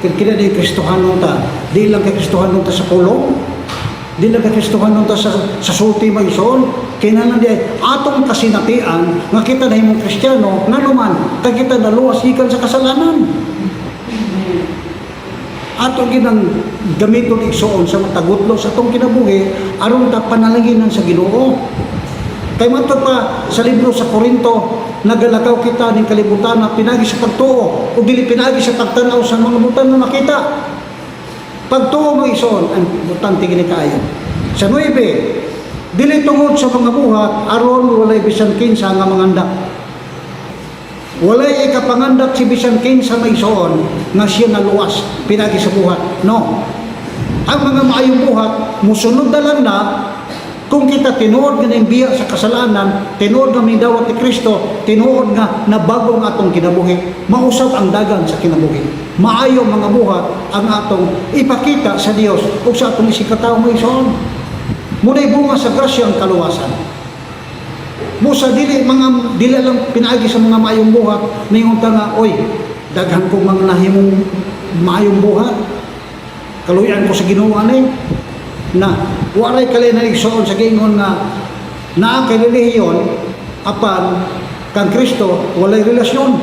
kini di Kristohanon ta, di lang kay Kristohanon ta sa pulong, di lang kay Kristohanon ta sa sulti may isuon. Kinahanglan di atong kasinatian nga kita nahimong Kristiyano, nganuman kay kita naluwas gikan sa kasalanan. Ato ginang gamiton igsuon sa matagutlo sa atong kinabuhi aron ta panalanginan sa Ginoo. Kay matod pa sa libro sa Korinto, nagalakaw kita ning kalibutan na pinagi sa pagtuo o dili pinagi sa pagtan-aw sa mga butang nga makita. Pagtuo mo igsuon ang importante gini kaayo. Sa 9, dili tungod sa mga buhat aron walay bisan kinsa nga mangandak. Walay ikapangandak si bisan kinsa may isuon nga siya naluwas pinagi sa buhat. No. Ang mga maayong buhat musunod na lang na kung kita tinuod nga naimbiya sa kasalanan, tinuod nga midawat ni Kristo, tinuod nga nabago ang atong kinabuhi, mausab ang dagan sa kinabuhi. Maayo mga buhat ang atong ipakita sa Dios ug sa atong isikatawo may isuon. Muna'y bunga sa grasya ang kaluwasan. Musa dili mga dili lang pinaagi sa mga maayong buhat ningon ta nga oy daghan kong mga nahimong maayong buhat, kaluyan ko sa Ginoo ani na waray kalay na igsoon sa giingon nga naa kay relihiyon apan kang Kristo walay relasyon.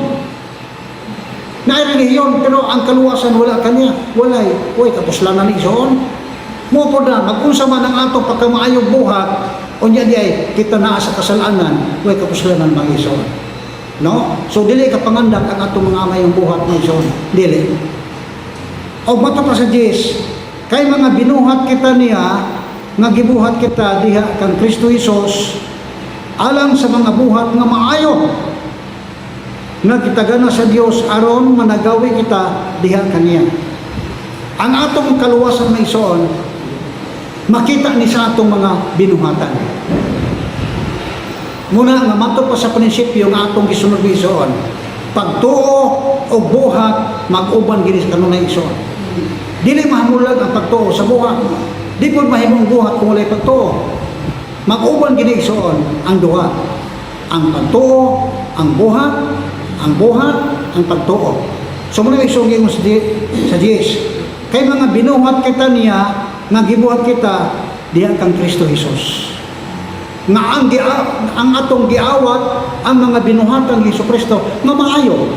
Naa relihiyon pero ang kaluwasan wala kaniya, walay oy kapuslanan ni igsoon mo po na magunsa man ang atong pagkamaayong buhat unya di ay kita naa sa kasalanan, way kapuslanan mga igsoon. No? So dili ka pangandak ang atong mga mayong buhat mga igsoon, dili. Og mata pa sa Diyos, kay mga binuhat kita niya, nga gibuhat kita diha kang Kristo Hesus alang sa mga buhat nga maayo nga kitagana sa Dios aron managawi kita diha kaniya. Ang atong kaluwasan may igsoon makita ni sa atong mga binuhatan. Muna nga mato pa sa prinsipyo nga atong gisunod igsoon, pagtuo o buhat mag-uban gini sa kanunay igsoon. Dili mahamulag ang pagtuo sa buhat. Di pod mahimong buhat kung walay pagtuo. Mag-uban gini igsoon ang duha. Ang pagtuo, ang buhat, ang buhat, ang pagtuo. So muna igsoon giingon sa Diyos. Kay mga binuhat kita niya, nga gibuhat kita diha kang Kristo Hesus. Nga ang atong giawat ang mga binuhatan ni Hesus Kristo nga maayo.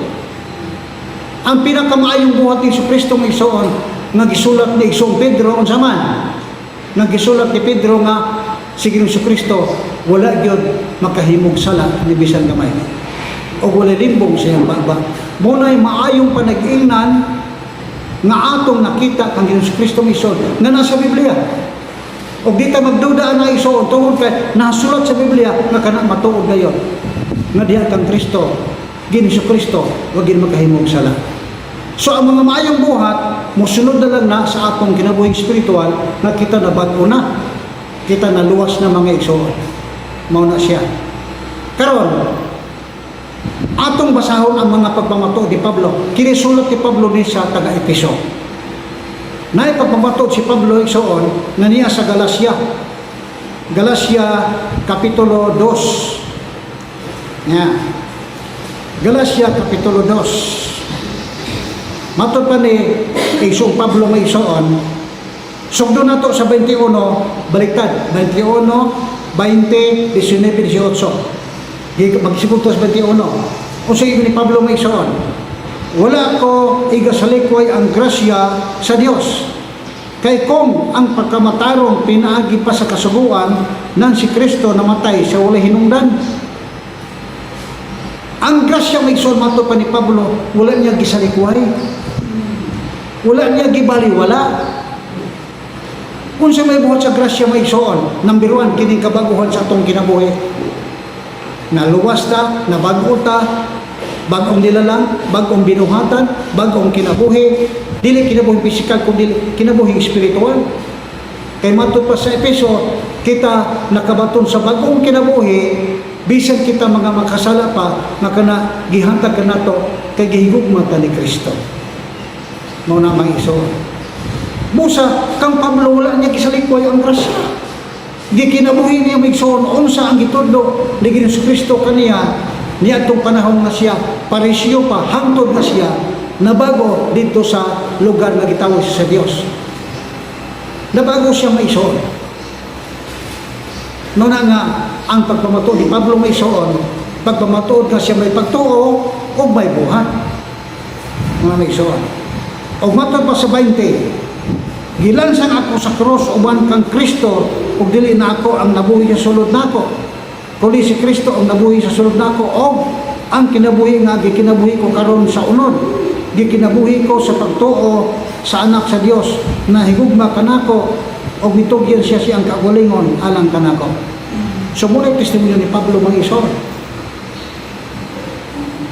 Ang pinakamaayong buhat ni Hesus Kristo nga igsoon nga gisulat ni Igsoong Pedro unsa man? Nga gisulat ni Pedro nga si Ginoong Hesus Kristo wala gyud makahimog sala ni bisan gamay. O wala limbong sa iyang baba. Muna'y maayong panag-ingnan nga atong nakita kang Ginoong Hesus Kristo igsoon nga nasa Biblia. Og di ta magduda na igsoon tungod kay nasulat sa Biblia nga kana matuod gayon. Nga diha kang Kristo, Ginoong Hesus Kristo, wa gyud makahimog sala. So ang mga maayong buhat mosunod na lang na sa atong kinabuhing spiritual nga kita nabag-o na. Kita naluwas na mga igsoon. Mao na siya. Karon atong basahon ang mga pagpamatuod ni Pablo. Kini sulat ni Pablo ni sa taga Efeso. Naay pagpamatuod si Pablo igsoon nga niya sa Galacia. Galacia kapitulo 2. Nga. Galacia kapitulo 2. Matod pa ni Igsoong Pablo may igsoon, sugdo na to sa 21, baliktad, 21, 20, 19, 18. Magsigod to sa 21. Unsa ni Pablo may igsoon? Wala ko igasalikway ang grasya sa Dios. Kay kung ang pagkamatarong pinaagi pa sa kasuguan nang si Kristo namatay sa walay hinungdan. Ang grasya may igsoon mato pa ni Pablo, wala niya gisalikway. Wala niya gibaliwala. Unsa may buhat sa grasya may igsoon, number 1, kining kabaguhan sa atong kinabuhi. Naluwas ta, nabago ta, bagong nilalang, bagong binuhatan, bagong kinabuhi. Dili kinabuhi physical, kundi kinabuhi spiritual. Kay matud pa sa Efeso, kita nakabaton sa bagong kinabuhi, bisan kita mga makasala pa, nga kana gihantag kanato kay gihigugma ta ni Kristo. Mao na mga igsoon. Musa, kang Pablo wala niya gisalikway ang grasya. Gikinabuhi niya, mga igsoon, unsa ang gitudlo ni Ginoong Kristo kaniya niadtong panahon nga siya parisyo pa hangtod nga siya nabago dito sa lugar nga gitawag siya sa Dios. Nabago siya, mga igsoon. No na nga ang pagpamatuod ni Pablo, mga igsoon, pagpamatuod nga siya may pagtuo o may buhat. Mga igsoon. O matod pa sa 20, "Gilansang ako sa krus uban kang Kristo ug dili na ako ang nabuhi sa sulod nako, kundi si Kristo ang nabuhi sa sulod nako, og ang kinabuhi nga gikinabuhi ko karon sa unod, gikinabuhi ko sa pagtuo sa anak sa Dios na higugma kanako ug mitugyan siya siyang kaugalingon alang kanako." So mao testimonyo ni Pablo, mga igsoon.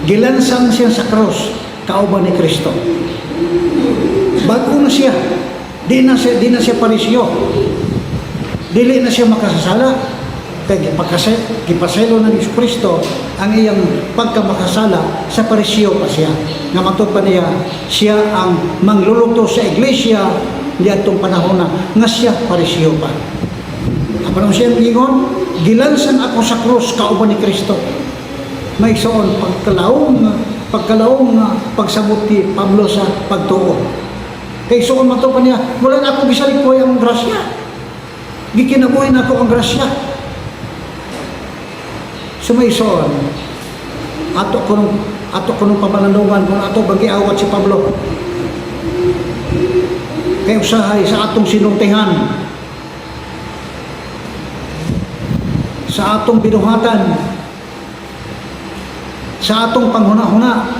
Gilansang siya sa krus kauban ni Kristo. Bago na siya. Di na siya parisyo. Dili na siya makasasala. Kay gipaselo ng Hesus Kristo ang iyang pagkamakasala sa parisyo pa siya. Nga matod pa niya, siya ang mangluluto sa iglesia diadtong panahon na nga siya parisyo pa. Apan siya ingon, "Gilansang ako sa krus kauban ni Kristo." Mga igsoon, pagkalaom nga pagsabot ni Pablo sa pagtuo. Kay suon man pa niya, "Wala na ako gisalikoy ang grasya. Gikinabuhi na ako ang grasya." So mga igsoon, ato kunong pamalandungan kung ato bang giawat si Pablo. Kay usahay sa atong sinultihan, sa atong binuhatan, sa atong panghuna-huna,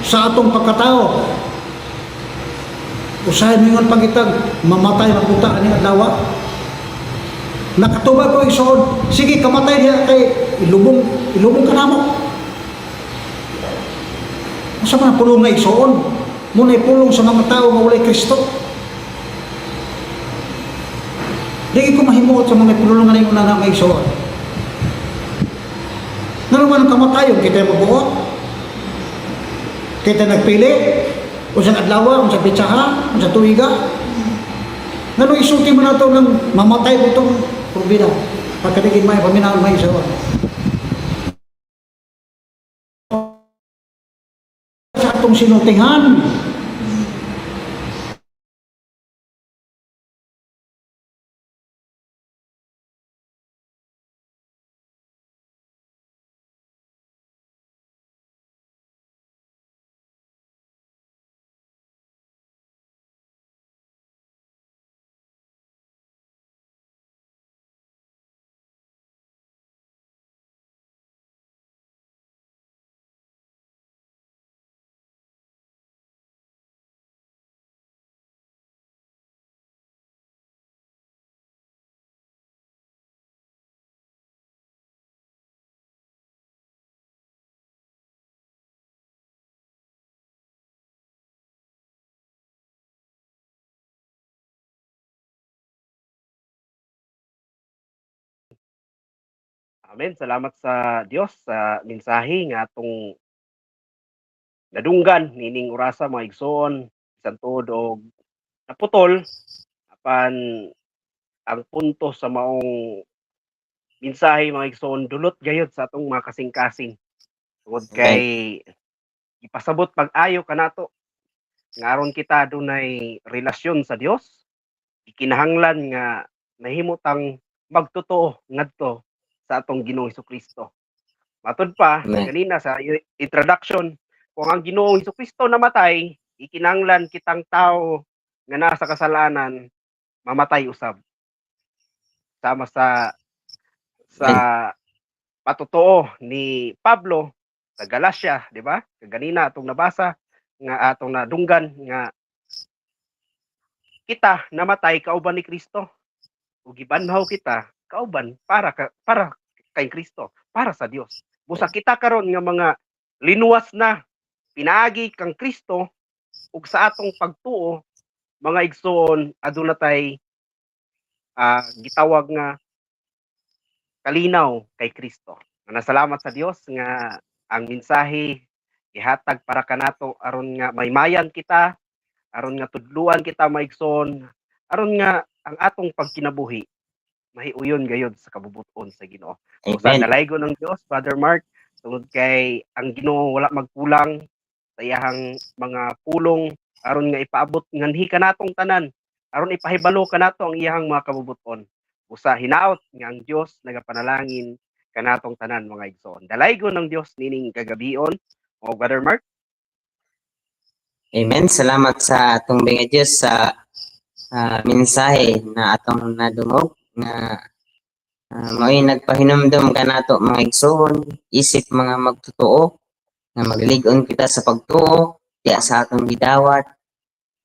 sa atong pagkatao, usahay mingon pagitag mamatay mapunta ani adlaw. Nakatubag ko, igsoon, sige kamatay diha kay ilubong ilubong ka namo. Unsa man ang pulong nga, igsoon? Muna'y pulong sa mga tao nga walay Kristo. Di ko mahimuot sa mga pulong nga una na, mga igsoon. Ngano man ang kamatayon, kita mabuot. Kita nagpili, unsang adlaw, unsang petsaha, unsang tuiga. Ngano isulti mo na ito ng mamatay mo itong probida. Pagkadigin may paminahon, mga igsoon. Sa atong sinultihan, Amen. Salamat sa Dios sa mensahe nga atong nadunggan nining orasa, mga igsoon, bisan tuod og naputol, apan ang punto sa maong mensahe, mga igsoon, dulot gayud sa atong mga kasing-kasing tungod kay ipasabot pag-ayo kanato nga aron kita adunay relasyon sa Dios, ikinahanglan nga nahimutang magtotoo ngadto sa atong Ginoong Kristo. Matud pa Amen. kanina sa introduction, kung ang Ginoong Kristo namatay, ikinahanglan kitang tao nga nasa kasalanan mamatay usab. Sama sa patotoo ni Pablo sa Galacia, di ba? Kaganina atong nabasa nga atong nadunggan nga kita namatay kauban ni Kristo ug gibanhaw kita kauban para kay Kristo, para sa Dios. Busa kita karon nga mga linuwas na pinaagi kang Kristo ug sa atong pagtuo, mga igsoon, aduna tay gitawag nga kalinaw kay Kristo. Nasalamat sa Dios nga ang mensahe gihatag para kanato aron nga maymayan kita, aron nga tudluan kita, mga igsoon, aron nga ang atong pagkinabuhi Mahiuyon gayod sa kabubuton sa Ginoo. Usa Amen. dalaygon ng Dios, Brother Mark, tungod kay ang Ginoo wala magkulang sa iyahang mga pulong aron nga ipaabot nganhi kanatong tanan, aron ipahibalo kanato ang iyahang mga kabubuton. Usa hinaot nga ang Dios nagapanalangin kanatong tanan, mga igsoon. Dalaygon ng Dios nining kagabion. O Brother Mark. Amen. Salamat sa atong nga Dios sa mensahe na atong nadungog nga mao'y nagpahinumdom kanato, mga igsoon, isip mga magtotoo nga maglig-on kita sa pagtuo diya sa atong gidawat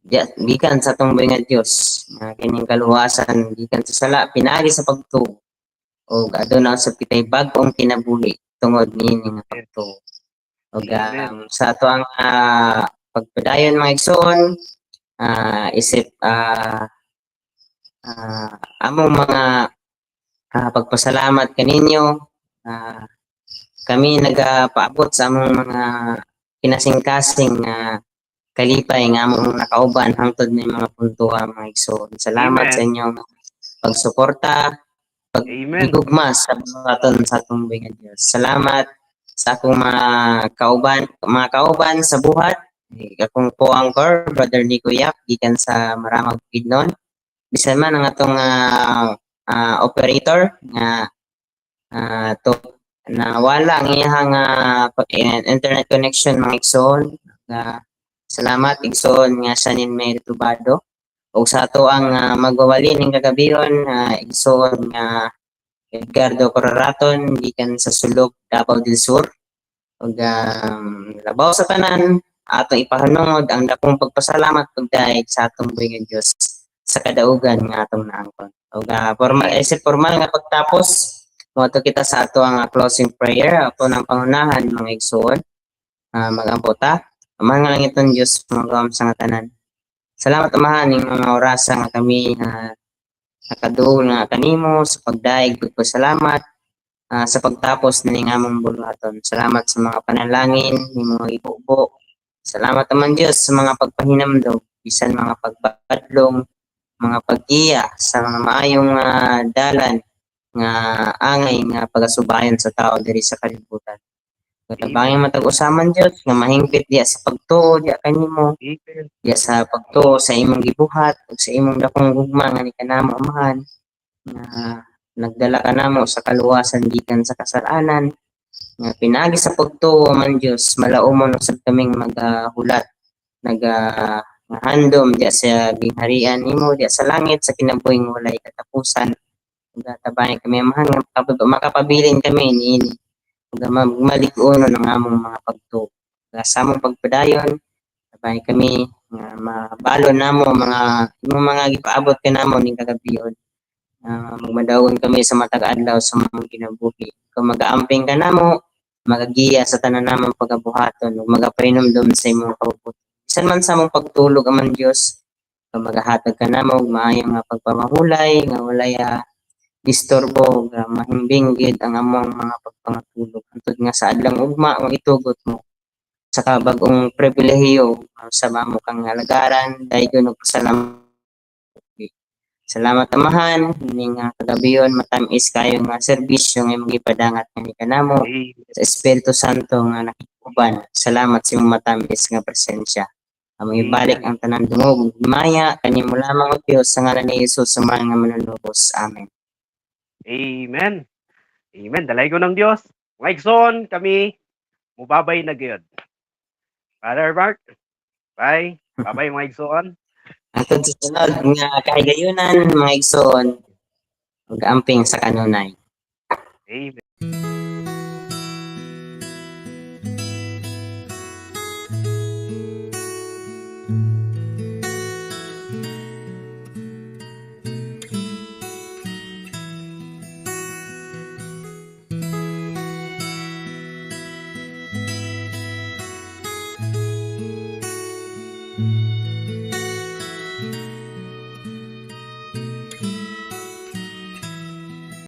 diya gikan sa atong nga Dios nga kining kaluwasan gikan sa sala pinaagi sa pagtuo ug aduna usab kitay bag-ong kinabuhi tungod niini nga pagtuo. Ug sa ato ang pagpadayon, mga igsoon, isip among mga pagpasalamat kaninyo, kami nagapaabot sa among mga kinasingkasing nga kalipay nga among nakauban hangtod ni mga puntoha, mga igsoon. Salamat Amen. sa inyong pagsuporta, Amen. gugma sa buhaton sa atong nga Dios. Salamat sa akong mga kauban sa buhat. Akong co-anchor, Brother Nico Yap, gikan sa Maramag, Bukidnon. Bisan man ang atong operator nga to nawala ang iyang internet connection, mga igsoon. Salamat, igsoon nga Sanin May Tubado. Ug sa ato ang magwawali ning kagabion, igsoon nga Edgardo Coraraton gikan sa Sulog, Davao del Sur. Ug labaw sa tanan, atong ipahanungod ang dakong pagpasalamat pagdayeg sa atong buhi nga Dios sa kadaugan nga atong naangkon. Ug formal isip formal nga pagtapos, moadto kita sa ato ang closing prayer. Ato ng pangunahan, mga igsoon. Magampo ta. Amahan nga langiton Dios, magawam sa nga tanan. Salamat, Amahan, ning mga orasa nga kami nakaduol nga kanimo sa pagdayeg pagpasalamat sa pagtapos ning among buluhaton. Salamat sa mga panalangin ning mga ibubo. Salamat naman, Dios, sa mga pagpahinamdom bisan mga pagbadlong, mga paggiya sa mga maayong dalan nga angay nga pagasubayan sa tao diri sa kalibutan. Katabangin matag usaman, Dios, nga mahingpit diya sa pagtuo diya kanimo, Amen. diya sa pagtuo sa imong gibuhat ug sa imong dakong gugma nga ni kanamo, Amahan, nga nagdala kanamo sa kaluwasan gikan sa kasalanan nga pinaagi sa pagtuo man. Dios, malaumon usab kaming magahulat naga nga handom diya sa gingharian nimo diya sa langit sa kinabuhing walay katapusan. Ug tabangi kami, Amahan, nga makapabilin kami niini ug malig-unon ang among mga pagtuo. Ug sa among pagpadayon, tabangi kami nga mabalon namo mga imong mga gipaabot kanamo ning kagabion. Magmadawon kami sa matag adlaw sa mga kinabuhi. Kung magaamping ka namo, magagiya sa tanan namong pagabuhaton ug magapahinumdom sa imong kabubut. Bisan man sa among pagtulog, aman Dios, kung magahatag ka namo og maayo nga pagpamahulay nga walay disturbo ug mahimbing gid ang among mga pagpangatulog hantod nga sa adlang ugma ang itugot mo sa kabag-ong pribilehiyo sa mamo kang alagaran daygon og pasalamat. Salamat, Amahan, ning kagabion matamis kayo nga serbisyo nga imong gipadangat nga ni kanamo Amen. sa Espiritu Santo nga nakikuban. Salamat sa imong matamis nga presensya. Among ibalik ang tanan dungog ug himaya kanimo lamang, o Dios, sa ngalan ni Jesus sa mahal nga manunubos. Amen. Amen. Amen. Dalaygon ng Dios. Mga igsoon, kami mubabay na gyud. Father Mark, bye. Bye-bye, mga igsoon. Hangtod sa sunod nga kahigayunan, mga igsoon, ug amping sa kanunay. Amen.